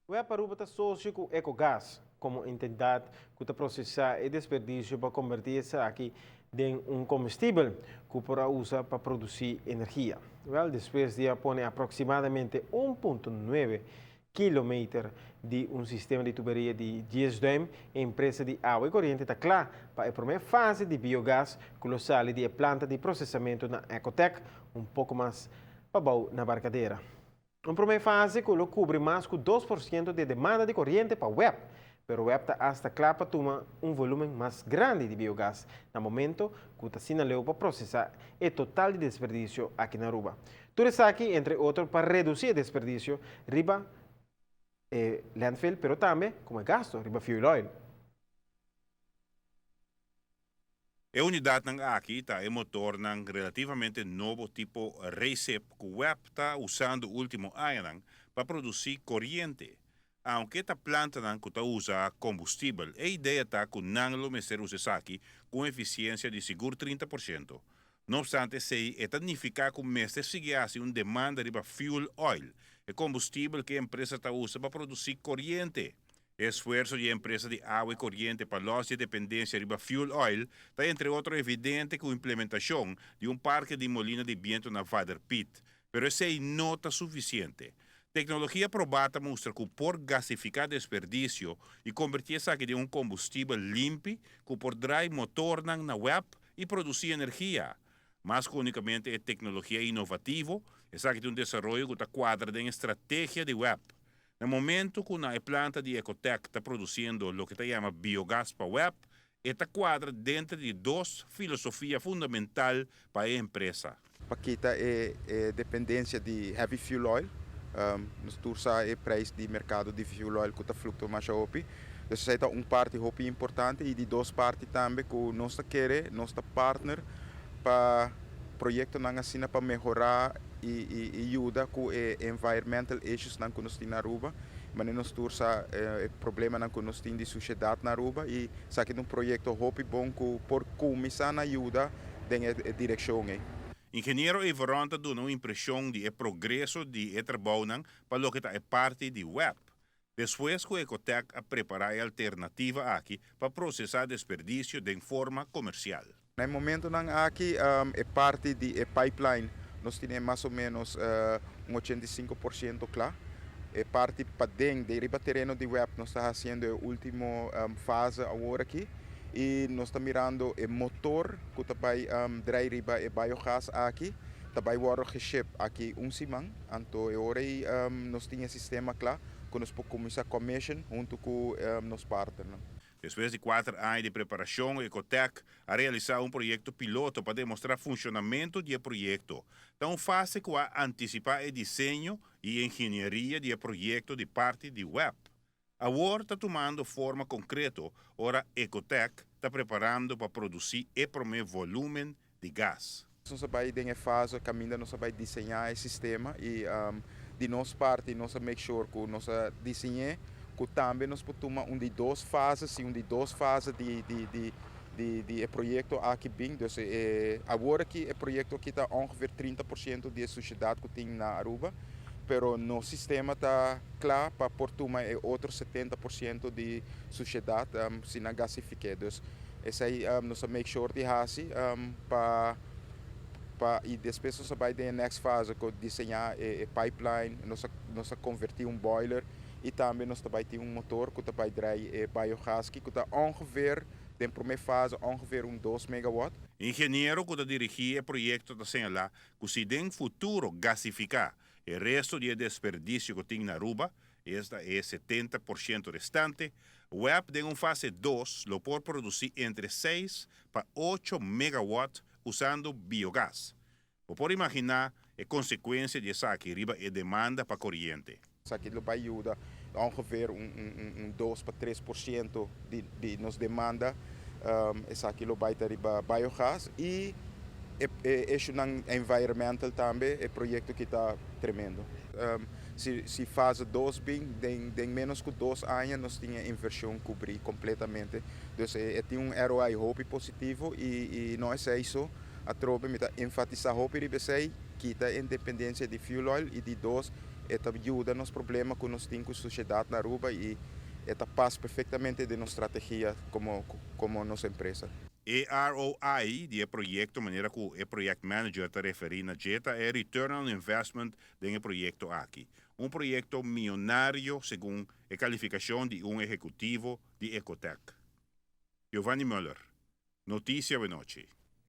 Web Aruba ta socio cu Ecogas como entidad cu ta procesa e desperdicio pa converti esaki den un combustibel cu por a usa pa produci energia. Wel, despues di a pone aproximadamente 1.9 kilometer di un sistema di tuberia di 10 duim, e empresa di awa y coriente ta cla pa e prome fase di biogas cu lo sali di e planta di procesamento na Ecotec, un poco mas pabou na Barcadera. Un prome fase cu lo cubri mas cu 2% di e demanda di coriente pa web, pero web ta hasta cla pa tuma un volumen mas grandi di biogas na momento cu ta asina leu pa procesa e total di desperdicio aki na Aruba. Tur esaki, entre otro, pa reduci e desperdicio riba e landfill, pero tambe como e gasto riba fuel oil. E unidatnan aki ta e motornan relativamente nobo tipo Recip ku web ta usando último añanan pa produsí koriente. Aunke ta plantanan ku ta usa kombustibel, e idea ta ku nan lo mester usa esaki ku un efisiensia di sigur 30%. No opstante esei, e ta nifiká ku mester sigui hasi un demanda riba fuel oil, e kombustibel ku e empresa ta usa pa produsí koriente. E esfuerso di e empresa di awa i koriente pa lòs di e dependensia riba fuel oil ta entre otro evidente ku implementashon di un parke di molina di bientu na Vader Piet. Pero esei no ta sufisiente. Teknologia probá ta mustra ku por gasifiká desperdisio i kombertí esaki den un kombustibel limpi ku por drai motornan na web i produsí energia. Mas ku únikamente e teknologia inovativo, esaki ta un desaroyo ku ta kuadra den e strategia di web. Na momento ku na e planta di Ecotec ta produsiendo loke ta yama biogas pa web, e ta kuadra denter di dos filosofia fundamental pa e empresa. Pa kita e dependencia di heavy fuel oil. Nos tur sa e prijs di mercado di fuel oil cu ta fluctua masha hopi. Dus esey ta un parti hopi importante y di dos parti tambe cu nos ta kere, nos ta partner pa proyectonan asina pa mehora y yuda cu e environmental issues nan cu nos tin na Aruba. Manera nos tur sa e problemanan cu nos tin di suciedad na Aruba y esaki ta un proyecto hopi bon cu por cuminsa na yuda den e direccion ey. Ingeniero Everon ta duna un impresion di e progreso di e trabounan pa loke ta e parti di web. Despues cu Ecotec a prepara e alternativa aki pa procesa desperdicio den forma comercial. Na e momentonan aki e parti di e pipeline nos tine mas o menos un 85% kla. E parti paden di riba tereno di web nos ta hasiendo e ultimo fase awor aki y nos ta mirando e motor cu ta bay draai riba e biogas aki ta bay wordo geship aki un siman. Anto e ora ey nos tin e sistema kla cu nos por cuminsa commission hunto cu nos partnernan. Despues di 4 aña di preparacion, Ecotec a realisa un proyecto piloto pa demostra funcionamento di e proyecto. Ta un fase cu a anticipa e diseño y ingenieria di e proyecto di parti di web. Awor ta tumando forma concreto ora Ecotec ta preparando pa produci e prome volumen di gas. Nos a bay den e fase caminda nos a bay diseña e sistema y di nos parti nos a make sure cu nos a diseña cu tambe nos por tuma un di dos fase, si un di dos fase di e proyecto aki bin. Dus awor aki e proyecto aki ta ongeveer 30% di e suciedad cu tin na Aruba, pero nos sistema ta cla pa por tuma e otro 70% di suciedad si nan gasifica. Dus esey nos a make sure di hasi pa y despues nos a bay den next fase cu diseña e pipeline, nos a converti un boiler y tambe nos ta bay tin un motor cu ta bay draai e biogas cu ta ongeveer den prome fase ongeveer un 2 megawatt. Ingeniero cu ta dirigi e proyecto ta señala cu si den futuro gasifica e resto di desperdicio cu tin na Aruba, esta e 70% restante, web den un fase 2 lo por produci entre 6 pa 8 megawatt usando biogas. Bo por imagina e consecuencia di esaki riba e demanda pa coriente. Esaki lo bay yuda ongeveer un 2 pa 3% di nos demanda. Esaki lo bay riba biogas y e issue environmental tambe, e proyecto cu ta tremendo. Si fase 2 bin, den menos cu 2 aña nos tin e inversion cubri completamente. Dus e tin un ROI hopi positivo y no ta esey. Atrobe mi ta enfatisa hopi riba esey, kita independencia di fuel oil y di dos. E ta yuda nos problema ku nos tin ku sushedat na Aruba i e ta pas perfektamente den nos strategia komo nos empresa. E ROI di e proyekto manera ku e project manager ta referí na dje ta e return on investment den e proyekto aki. Un proyekto mionario segun e kalifikashon di un ehekutivo di Ecotech. Giovanni Muller, Notisia Awenochi.